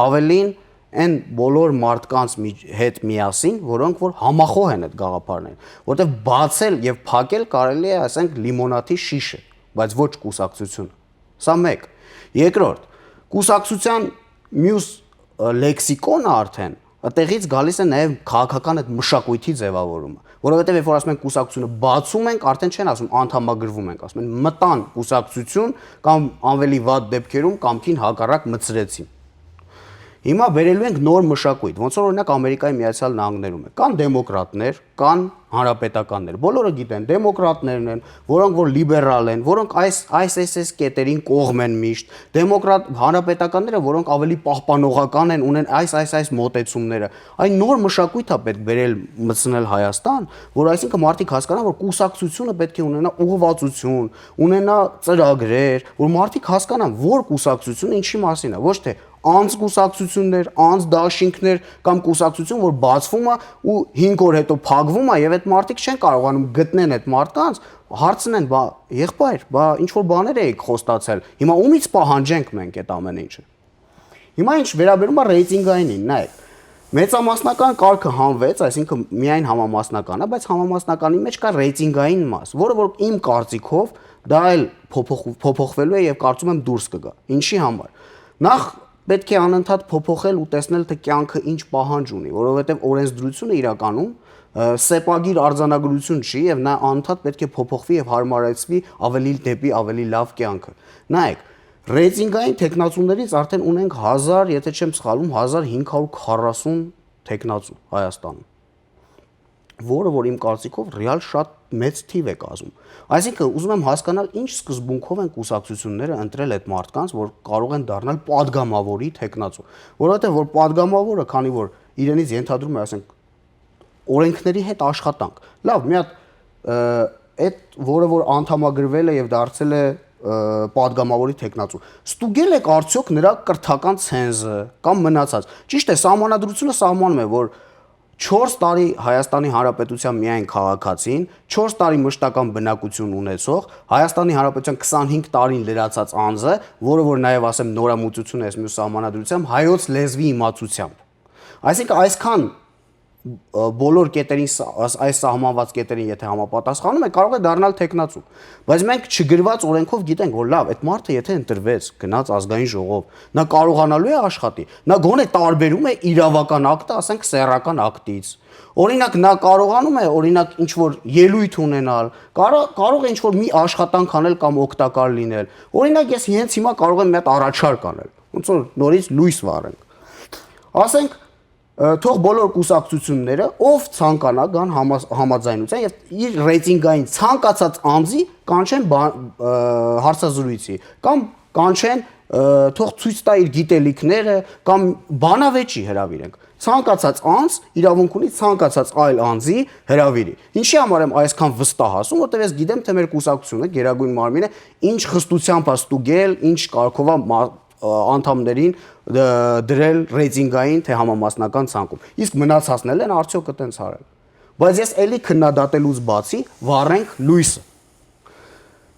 ավելին այն բոլոր մարդկանց մի-, հետ միասին, որոնք որ համախոհ են այդ գաղափարներին, որտեղ բացել եւ փակել կարելի է, ասենք, լիմոնադի շիշը, բայց ոչ կուսակցությունը։ Սա մեկ։ Երկրորդ, կուսակցության մյուս, ը, լեքսիկոնը արդեն այդտեղից գալիս է նաև քաղաքական այդ մշակույթի ձևավորումը, որովհետև երբ որ ասում ենք կուսակցությունը բացում ենք, արդեն չեն ասում անդամագրվում ենք, ասում են մտան կուսակցություն կամ ավելի վատ դեպքերում կամքին հակառակ մցրեցին։ Հիմա բերելու ենք նոր մշակույթ, ոնց որ օրինակ Ամերիկայի Միացյալ Նահանգներում է, կան դեմոկրատներ, կան հանրապետականներ, բոլորը գիտեն, դեմոկրատներն են, որոնք որ լիբերալ են, որոնք այս, այս, այս, այս կետերին կողմ են միշտ, դեմոկրատ, հանրապետականները, որոնք ավելի պահպանողական են, ունեն այս, այս, այս մոտեցումները, այն նոր մշակույթ է պետք բերել, մտցնել Հայաստան, որ այսինքն մարդիկ հասկանան, որ կուսակցությունը պետք է ունենա ուղղվածություն, ունենա ծրագրեր, որ մարդիկ հասկանան, որ կուսակցությունը ինչի մասին է, ոչ թե անձ կուսակցություններ, անձ դաշինքներ կամ կուսակցություն, որ բացվում է ու հինգ օր հետո փակվում է, եւ այդ մարդիկ չեն կարողանում գտնեն այդ մարդկանց, հարցնեն, «Բա, եղբայր, բա ինչ որ բաներ էիք խոստացել, հիմա ումից պահանջենք մենք այդ ամեն ինչը»։ Հիմա ինչ վերաբերում է ռեյտինգայինին, նայեք, մեծամասնական կարգը հանվեց, այսինքն միայն համամասնական է, բայց համամասնականի մեջ կա ռեյտինգային մաս, որը որ իմ կարծիքով դա էլ փոփոխ-, փոփոխվելու է եւ կարծում եմ դուրս կգա։ Ինչի համար։ Նախ պետք է անընդհատ փոփոխել ու տեսնել, թե կյանքը ինչ պահանջ ունի, որովհետեւ օրենսդրությունը իրականում, ը, սեպագիր արձանագրություն չի եւ նա անընդհատ պետք է փոփոխվի եւ հարմարեցվի ավելի դեպի ավելի լավ կյանքը։ Նայեք, ռեյտինգային թեկնածուներից արդեն ունենք հազար, եթե չեմ սխալվում, հազար հինգ հարյուր քառասուն թեկնածու Հայաստանում։ որը որ իմ կարծիքով ռեալ շատ մեծ թիվ է կազմում։ Այսինքն, ուզում եմ հասկանալ, ինչ սկզբունքով են կուսակցությունները ընտրել այդ մարդկանց, որ կարող են դառնալ պատգամավորի թեկնածու, որովհետեւ որ պատգամավորը, քանի որ իրենից ենթադրում է, ասենք, օրենքների հետ աշխատանք։ Լավ, մի հատ, ը, այդ, որը որ անդամագրվել է եւ դարձել է, ը, պատգամավորի թեկնածու, ստուգել եք արդյոք նրա կրթական ցենզը կամ մնացած։ Ճիշդ է, սահմանադրությունը սահմանում է, որ չորս տարի Հայաստանի Հանրապետության միայն քաղաքացին, չորս տարի մշտական բնակություն ունեցող, Հայաստանի Հանրապետության քսանհինգ տարին լրացած անձը, որը որ նաեւ, ասեմ, նորամուծություն է այս մյուս սահմանադրությամբ, հայոց լեզուի իմացությամբ։ Այսինքն այսքան, ը, բոլոր կետերին, սա-, աս-, այս սահմանված կետերին եթե համապատասխանում է, կարող է դառնալ թեկնածու։ Բայց մենք չգրված օրենքով գիտենք, որ լավ, այդ մարդը եթե ընտրվեց, գնաց ազգային ժողով, նա կարողանալու է աշխատի, նա գոնե տարբերում է իրավական ակտը, ասենք, սեռական ակտից։ Օրինակ, նա կարողանում է, օրինակ, ինչ որ ելույթ ունենալ, կարո-, կարող է ինչ որ մի աշխատանք անել կամ օգտակար լինել։ Օրինակ, ես հենց հիմա կարող եմ մի հատ առաջարկ անել, ոնց որ նորից լույս վառենք։ Ասենք, ը, թող բոլոր կուսակցությունները, ով ցանկանայ, գան համա-, համաձայնության եւ իր ռեյտինգային ցանկացած անձի կանչեն բա-, ը, հարցազրույցի կամ կանչեն, ը, թող ցոյց տայ իր գիտելիքները կամ բանավեճի հրաւիրենք։ Ցանկացած անձ իրավունք ունի ցանկացած այլ անձի հրաւիրի։ Ինչի համար եմ այսքան վստահ ասում, որտեղ ես գիտեմ, թե մեր կուսակցությունը, գերագույն մարմինը, ինչ խստությամբ ա ստուգել, ինչ կարգով ա մա-, ը, անդամներին, ը, դրել ռեյտինգային, թե համամասնական ցանկում։ Իսկ մնացածներն են արդյոք կտենց արել։ Բայց ես էլի քննադատելուց բացի վառենք լույսը։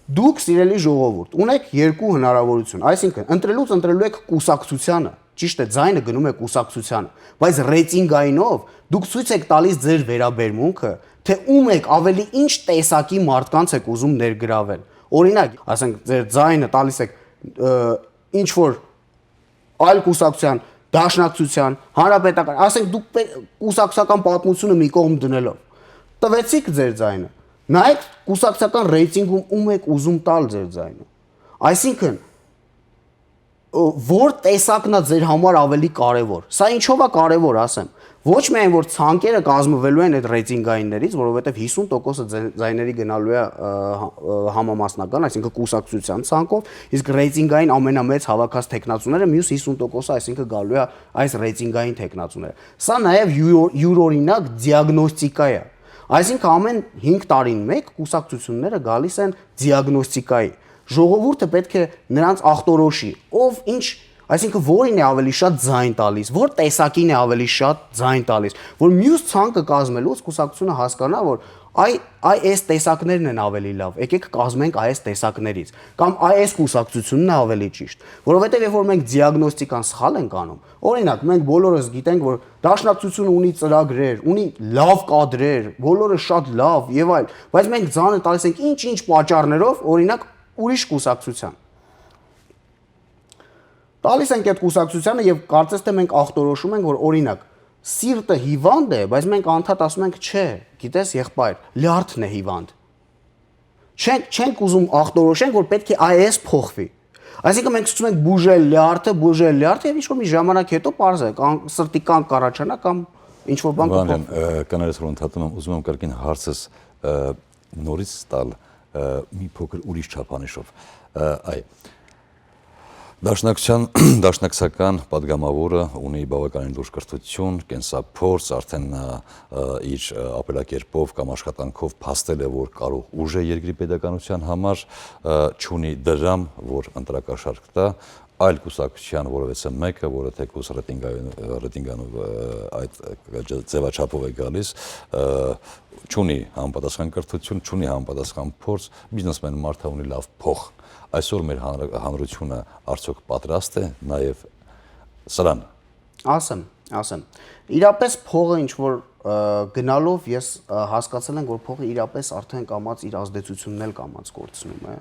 Դուք, սիրելի ժողովուրդ, ունեք երկու հնարավորություն, այսինքն, ընտրելուց ընտրելու եք կուսակցությանը, ճիշդ է, ձայնը գնում է կուսակցությանը, բայց ռեյտինգայինով դուք ցոյց եք տալիս ձեր վերաբերմունքը, թե ում եք ավելի ինչ տեսակի մարդկանց եք ուզում ներգրավել։ Օրինակ, ասենք, ձեր ձայնը տալիս եք, ը, ինչ որ այլ կուսակցության, դաշնակցության, հանրապետական, ասենք, դուք պե-, կուսակցական պատմությունը մի կողմ դնելով, տվեցիք ձեր ձայնը, նայեք կուսակցական ռեյտինգում ում եք ուզում տալ ձեր ձայնը։ Այսինքն, ո-, որ տեսակն է ձեր համար ավելի կարևոր։ Սա ինչով է կարևոր, ասեմ։ Ոչ միայն որ ցանկերը կազմվելու են այդ ռեյտինգայիններից, որովհետև հիսուն տոկոսը ձե-, ձայների գնալու է, ը, հա-, ը, համամասնական, այսինքն կուսակցության ցանկով, իսկ ռեյտինգային ամենամեծ հավաքած թեկնածուները մյուս հիսուն տոկոսը, այսինքն գալու է այս ռեյտինգային թեկնածուները։ Սա նաև յուրօ-, յուրօրինակ դիագնոստիկա է։ Այսինքն ամեն հինգ տարին մեկ կուսակցությունները գալիս են դիագնոստիկայի։ Ժողովուրդը պետք է նրանց ախտորոշի, ով ինչ, այսինքն որին է ավելի շատ ձայն տալիս, որ տեսակին է ավելի շատ ձայն տալիս, որ մյուս ցանկը կազմելուց կուսակցությունը հասկանա, որ այ, այ այս տեսակներն են ավելի լավ, եկեք կազմենք այս տեսակներից, կամ այ այս կուսակցությունն է ավելի ճիշտ, որովհետև երբ որ մենք դիագնոստիկան սխալ ենք անում, օրինակ, մենք բոլորս գիտենք, որ Դաշնակցությունը ունի ծրագրեր, ունի լավ կադրեր, բոլորը շատ լավ եւ այլ, բայց մենք ձայնը տալիս ենք ինչ-ինչ պատճառներով, օրինակ, ուրիշ կուսակցության։ Տալիս ենք այդ կուսակցությանը եւ կարծես թե մենք ախտորոշում ենք, որ, օրինակ, սիրտը հիվանդ է, բայց մենք անդադ ասում ենք, չէ, գիտես, եղբայր, լյարդն է հիվանդ։ Չենք, չենք ուզում ախտորոշենք, որ պետք է այս փոխվի։ Այսինքն մենք սկսում ենք բուժել լյարդը, բուժել լյարդը, եւ ինչ-որ մի ժամանակ հետո պարզ է, կամ սրտի կանգ կառաջանա, կամ ինչ-որ բան Վանյան, կփոխվի։ ը, կներես, որ ընդհատում եմ, ուզում եմ կրկին հարցս, ը, նորից տալ, ը, մի փոքր ուրիշ չափանիշով։ Ը, այ, Դաշնակցության, դաշնակցական պատգամավորը ունի բավականին լուրջ կրթություն, կենսափորձ, արդեն նա, ը, իր, ը, ապրելակերպով կամ աշխատանքով փաստել է, որ կարող ուժ է երկրի պետականության համար, ը, չունի դրամ, որ ընտրակաշառք տա, այլ կուսակցության որևէցե մեկը, որը թեկուզ ռեյտինգային-, ը, ռեյտինգանով, ը, այդ, ը, ձևաչափով է գալիս, ը, չունի համապատասխան կրթություն, չունի համապատասխան փորձ, բիզնեսմեն մարդը ունի լավ փող։ Այսօր մեր հանր-, հանրությունը արդյոք պատրաստ է նաև սրան։ Ասեմ, ասեմ։ Իրապես փողը ինչ որ, ը, գնալով ես, ը, հասկացել եմ, որ փողը իրապես արդեն կամած իր ազդեցությունն էլ կամած կորցնում է։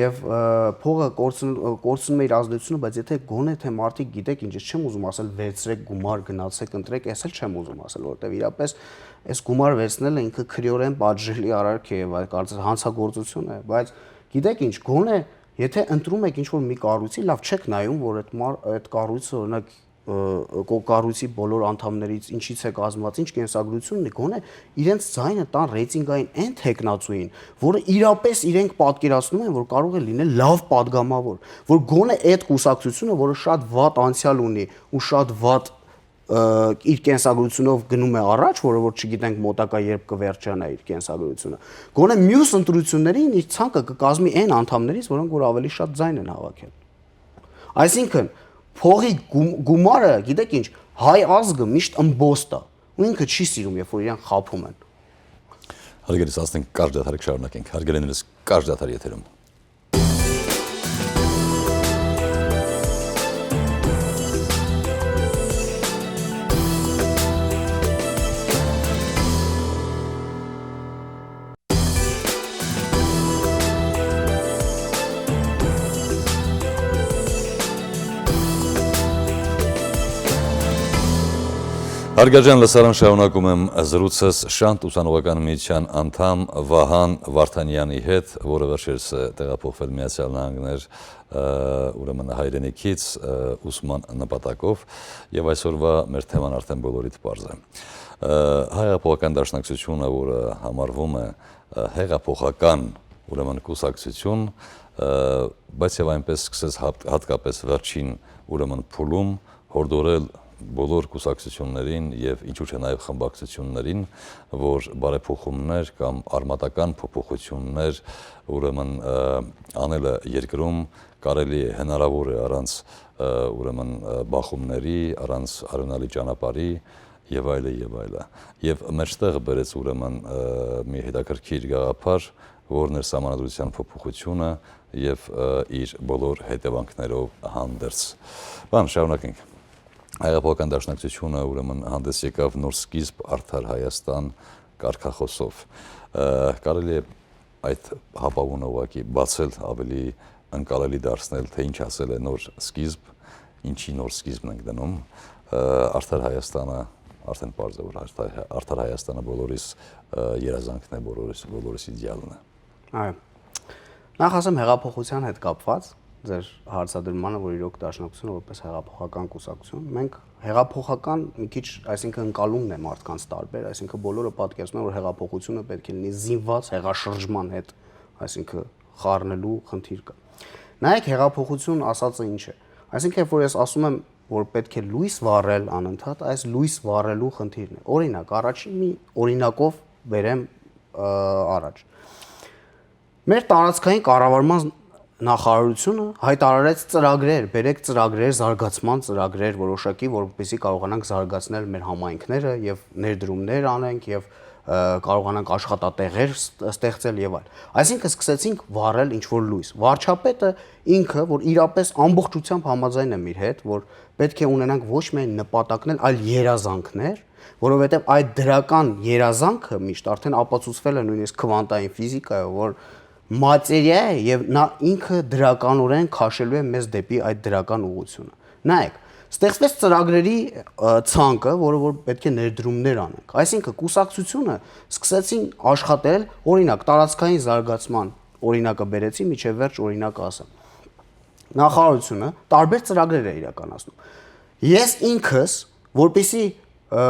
Եվ, ը, փողը կորցն-, ը, կորցնում է իր ազդեցությունը, բայց եթե գոնե թե մարդիկ, գիտեք ինչ, ես չեմ ուզում ասել, «Վերցրեք գումար, գնացեք, ընտրեք», ես էլ չեմ ուզում ասել, որովհետև իրապես այս գումար վերցնելը ինքը քրեորեն պատժելի արարք է և այլ կարծես հանցագործություն է, բայց գիտեք ինչ, գոնե եթե ընտրում եք ինչ որ մի կառույցի, լավ չեք նայում, որ այդ մար-, այդ կառույցը, օրինակ, ը, կո-, կառոյցի բոլոր անդամներից, ինչից է կազմված, ինչ կենսագրությունն է, գոնե իրենց ձայնը տան ռեյտինգային այն թեկնածուին, որը իրապես իրենք պատկերացնում են, որ կարող է լինել լաւ պատգամաւոր, որ գոնե այդ կուսակցությունը, որը շատ վատ անցեալ ունի ու շատ վատ, ը, իր կենսագրությունով գնում է առաջ, որը որ չգիտենք մոտակա երբ կվերջանա իր կենսագրությունը, գոնե մյուս ընտրություններին իր ցանկը կկազմի այն անդամներից, որոնք որ ավելի շատ ձայն են հավաքել։ Այսինքն, փողի գում-, գումարը, գիտեք ինչ, հայ ազգը միշտ ըմբոստ է, ու ինքը չի սիրում, երբ որ իրեն խաբում են։ Հարգելի, սաստենք կարճ դադարեք, շարունակենք։ Հարգելիներս, կարճ դադար եթերում։ Հարգարժան լսարան, շարունակում եմ զրուցս Շանթ ուսանողական միության անդամ Վահան Վարդանյանի հետ, որը վերջերս է տեղափոխվել Միացյալ Նահանգներ, ը, ուրեմն հայրենիքից, ը, ուսման նպատակով, եւ այսօրվա մեր թեման արդեն բոլորիդ պարզ է։ Ը, Հայ հեղափոխական դաշնակցությունը, որը համարվում է, ը, հեղափոխական, ուրեմն կուսակցություն, ը, բայց եւ այնպես սկսեց հատ-, հատկապես վերջին, ուրեմն փուլում հորդորել բոլոր կուսակցություններին եւ ինչու՞ չէ նաեւ խմբակցություններին, որ բարեփոխումներ կամ արմատական փոփոխություններ, ուրեմն, ը, անելը երկրում կարելի է, հնարավոր է առանց, ը, ուրեմն, ը, բախումների, առանց արիւնալի ճանապարհի եւ այլը, եւ այլը։ Եւ մեջտեղ բերեց ուրեմն, ը, մի հետաքրքիր գաղափար, որն էր սահմանադրության փոփոխությունը եւ, ը, իր բոլոր հետեւանքներով հանդերձ։ Բան, շարունակենք։ Հայ հեղափոխական դաշնակցությունը ուրեմն հանդես եկաւ «Նոր սկիզբ, արդար Հայաստան» կարգախոսով։ Ը, կարելի է այդ հապաւունը ուղղակի բացել, ավելի ընկալելի դարձնել, թե ինչ ասել է նոր սկիզբ, ինչի նոր սկիզբն ենք դնում։ Ը, արդար Հայաստանը, արդեն պարզ է, որ արդար, արդար Հայաստանը բոլորիս, ը, երազանքն է, բոլորիս, բոլորիս իդեալն է։ Այո։ Նախ ասեմ, հեղափոխության հետ կապված ձեր հարցադրմանը, որ իրոք Դաշնակցությունը որպես հեղափոխական կուսակցություն, մենք հեղափոխական մի քիչ, այսինքն, ընկալումն է մարդկանց տարբեր, այսինքն, բոլորը պատկերացնում են, որ հեղափոխությունը պետք է լինի զինված հեղաշրջման հետ, այսինքն, խառնելու խնդիր կա։ Նայեք, հեղափոխություն ասածը ինչ է։ Այսինքն, երբ որ ես ասում եմ, որ պետք է լոյս վառել անընդհատ, այս լոյս վառելու խնդիրն է։ Օրինակ, առաջին մի օրինակով բերեմ, ը, առաջ։ Մեր տարածքային կառավարման նախարարությունը հայտարարեց ծրագրեր, բերեք ծրագրեր, զարգացման ծրագրեր որոշակի, որպեսզի կարողանանք զարգացնել մեր համայնքները եւ ներդրումներ անենք եւ, ը, կարողանանք աշխատատեղեր ս-, ստեղծել եւ այլ։ Այսինքն սկսեցինք վառել ինչ-որ լոյս։ Վարչապետը ինքը, որ իրապես ամբողջությամբ համաձայն եմ իր հետ, որ պետք է ունենանք ոչ միայն նպատակներ, այլ երազանքներ, որովհետեւ այդ դրական երազանքը միշտ արդեն ապացուցվել է նույնիսկ քվանտային ֆիզիկայով, որ մատերիա է եւ նա ինքը դրականորեն քաշելու է մեզ դեպի այդ դրական ուղղությունը։ Նայեք, ստեղծվեց ծրագրերի, ը, ցանկը, որը որ պետք է ներդրումներ անենք։ Այսինքն, կուսակցությունը սկսեցին աշխատել, օրինակ, տարածքային զարգացման օրինակը բերեցի, միջև վերջ օրինակը ասեմ։ Նախարարությունը տարբեր ծրագրեր է իրականացնում։ Ես ինքս, որպեսզի, ը,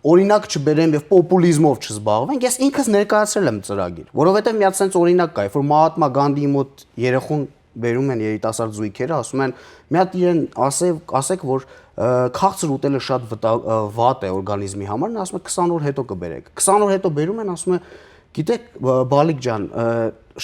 օրինակ չբերեմ եւ պոպուլիզմով չզբաղվենք, ես ինքս ներկայացրել եմ ծրագիր, որովհետեւ մի հատ սենց օրինակ կա, երբ որ Մահատմա Գանդիի մոտ երեխուն բերում են երիտասարդ զույգերը, ասում են, մի հատ իրեն ասե-, ասեք, որ, ը, քաղցր ուտելը շատ վտա-, ը, վատ է օրգանիզմի համար, նա ասում է, քսան օր հետո կբերեք։ Քսան օր հետո բերում են, ասում է, գիտեք, ը, Բալիկ ջան, ը,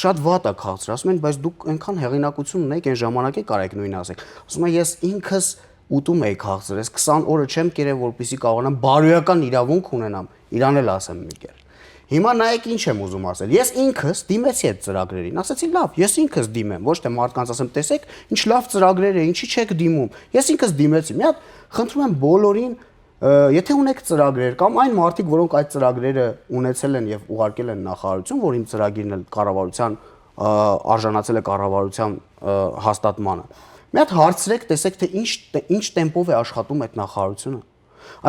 շատ վատ է քաղցր, ասում են, բայց դուք այնքան հեղինակություն ունեք, այն ժամանակի կարայք նույնը ասեք։ Ասում է, ես ինքս ուտում էի քաղցր, ես քսան օրը չեմ կերել, որպեսզի կարողանամ բարոյական իրավունք ունենամ, իրան էլ ասեմ մի կերպ։ Հիմա նայեք ինչ եմ ուզում ասել։ Ես ինքս դիմեցի այդ ծրագրերին, ասեցի, լավ, ես ինքս դիմեմ, ոչ թե մարդկանց ասեմ, տեսեք, ինչ լավ ծրագրեր է, ինչի՞ չեք դիմում։ Ես ինքս դիմեցի։ Մի հատ խնդրում եմ բոլորին, ը, եթե ունեք ծրագրեր կամ այն մարդիկ, որոնք այդ ծրագրերը ունեցել են եւ ուղարկել են նախարարություն, որ իմ ծրագիրն էլ կառավարության, ը, արժանացել է կառավարության, ը, հաստատմանը, մի հատ հարցրեք, տեսեք, թե ինչ, ինչ տեմպով է աշխատում այդ նախարարությունը։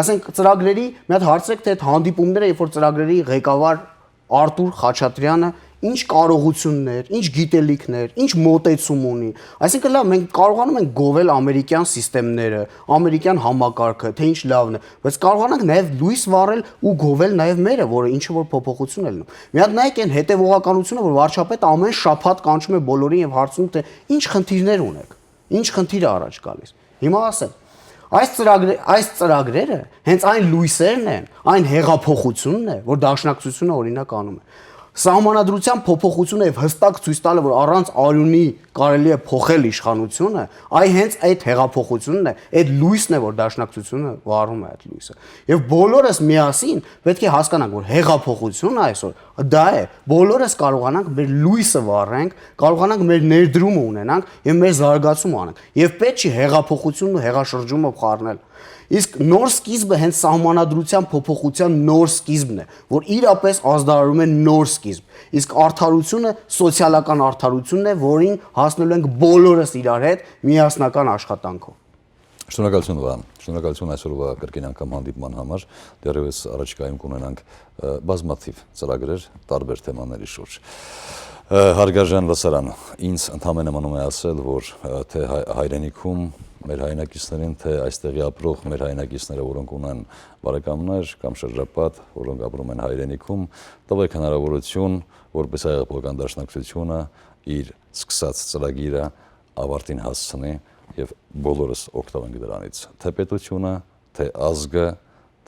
Ասենք, ծրագրերի, մի հատ հարցրեք, թե այդ հանդիպումները, երբ որ ծրագրերի ղեկավար Արտուր Խաչատրյանը ինչ կարողություններ, ինչ գիտելիքներ, ինչ մոտեցում ունի։ Այսինքն, լավ, մենք կարողանում ենք գովել ամերիկյան սիստեմները, ամերիկյան համակարգը, թե ինչ լավն է, բայց կարողանանք նաև լույս վառել ու գովել նաև մերը, որը ինչ որ փոփոխություն է լինում։ Մի հատ նայեք այն հետևողականությունը, որ վարչապետը ամեն շաբաթ կանչում է բոլորին եւ հարցնում, թե ինչ խնդիրներ ունեք, ինչ խնդիր է առաջ գալիս։ Հիմա ասեմ, այս ծրագրե-, այս ծրագրերը հենց այն լույսերն են, այն հեղափոխությունն է, որ Դաշնակցությունը, օրինակ, անում է։ Սահմանադրության փոփոխությունը եւ հստակ ցույց տալը, որ առանց արիւնի կարելի է փոխել իշխանությունը, այ հենց այդ հեղափոխությունն է, այդ լույսն է, որ Դաշնակցությունը վառում է այդ լույսը։ Եւ բոլորս միասին պետք է հասկանանք, որ հեղափոխությունը այսօր դա է, բոլորս կարողանանք մեր լույսը վառենք, կարողանանք մեր ներդրումը ունենանք եւ մեր զարգացումը անենք։ Եւ պետք չի հեղափոխությունն ու հեղաշրջումը խառնել։ Իսկ նոր սկիզբը հենց սահմանադրության փոփոխության նոր սկիզբն է, որ իրապես ազդարարում է նոր սկիզբ։ Իսկ արդարությունը սոցիալական արդարությունն է, որին հասնելու ենք բոլորս իրար հետ միասնական աշխատանքով։ Շնորհակալություն, Վահան։ Շնորհակալություն այսօրվա կրկին անգամ հանդիպման համար։ Դեռևս առաջիկայում կունենանք, ը, բազմաթիվ ծրագրեր տարբեր թեմաների շուրջ։ Ը, հարգարժան լսարան, ինձ ընդամենը մնում է ասել, որ, ը, թե հայ-, հայրենիքում մեր հայրենակիցներին, թե այստեղի ապրող մեր հայրենակիցները, որոնք ունեն բարեկամներ կամ շրջապատ, որոնք ապրում են հայրենիքում, տվեք հնարավորություն, որպեսզի Հեղափոխական Դաշնակցությունը իր սկսած ծրագիրը ավարտին հասցնի եւ բոլորս օգտվենք դրանից, թե պետությունը, թե ազգը,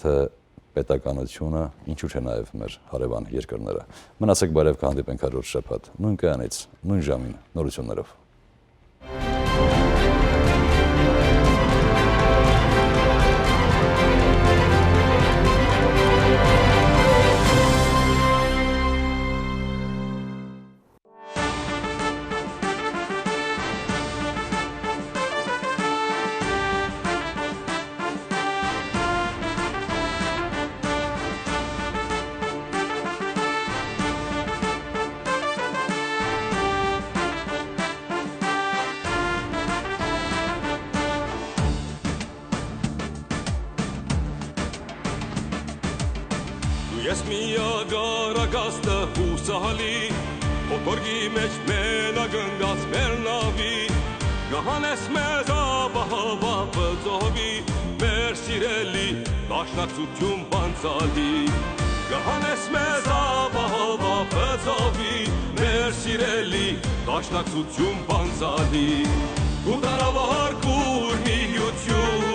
թե պետականությունը, ինչու՞ չէ նաեւ մեր հարեւան երկրները։ Մնացեք բարեւ, կհանդիպենք հաջորդ շաբաթ, նոյն կայանից, նոյն ժամին, նորություններով։ Ես միակ առագաստը յուսալի, օտորկի մէջ մենակ ընկած մեր նավի, կհանես մեզ ապահովա վծովի, մեր սիրելի Դաշնակցություն պանցալի, կհանես մեզ ապահովա վծովի, մեր սիրելի Դաշնակցություն պանցալի, կու դարավար կուր միություն,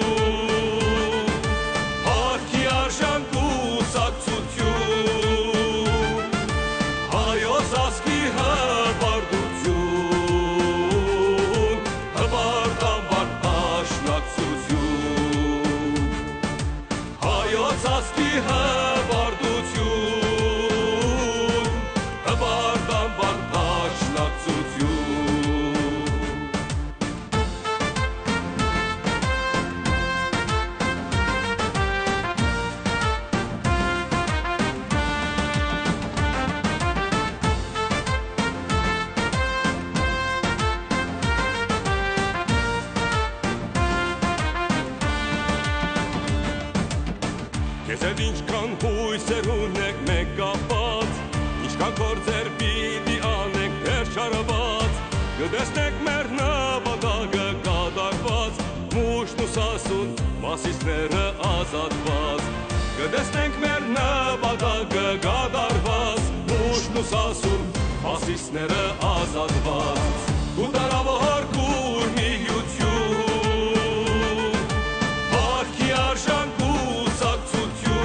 փառքի արժան կուսակցություն, հայոց ազգի հպարտություն, հպարտ անվան Դաշնակցություն, հայոց ազգի հպարտություն, հպարտ անվան Դաշնակցություն։ Քեզեւ ինչքան յոյսեր ունենք մենք կապած, ինչքան գործեր պիտի անենք դեռ չարված, կը տեսնենք մեր նպատակը կատարված, մուշն ու սասուն, մասիսները ազատված, կը տեսնենք մեր նպատակը կատարված, մուշն ու սասուն, մասիսները ազատված, կու դարավար կուր միություն, փառքի արժան կուսակցություն,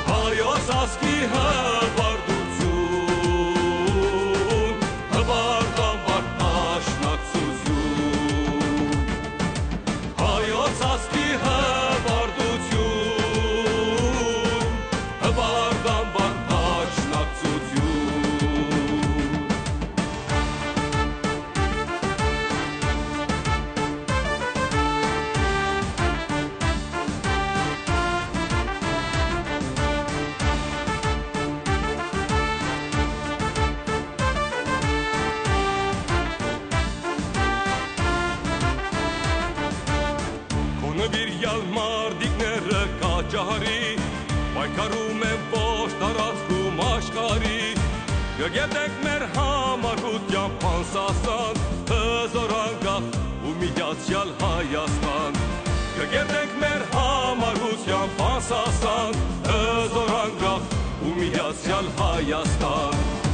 հայոց ազգի հպարտություն, հպարտ անվան Դաշնակցություն, հայոց ազգի հպարտություն, հպարտ անվան Դաշնակցություն։ Քո նուիրեալ մարտիկները կաճահարի, պայքարում են ոչ տարածքում աշխարհի, Կերտենք մեր համառութեամբ Հանսաստան, հզօր, անկախ ու միացեալ Հայաստան։ Կերտենք մեր համառութեամբ Հանսաստան, հզօր, անկախ ու միացեալ Հայաստան։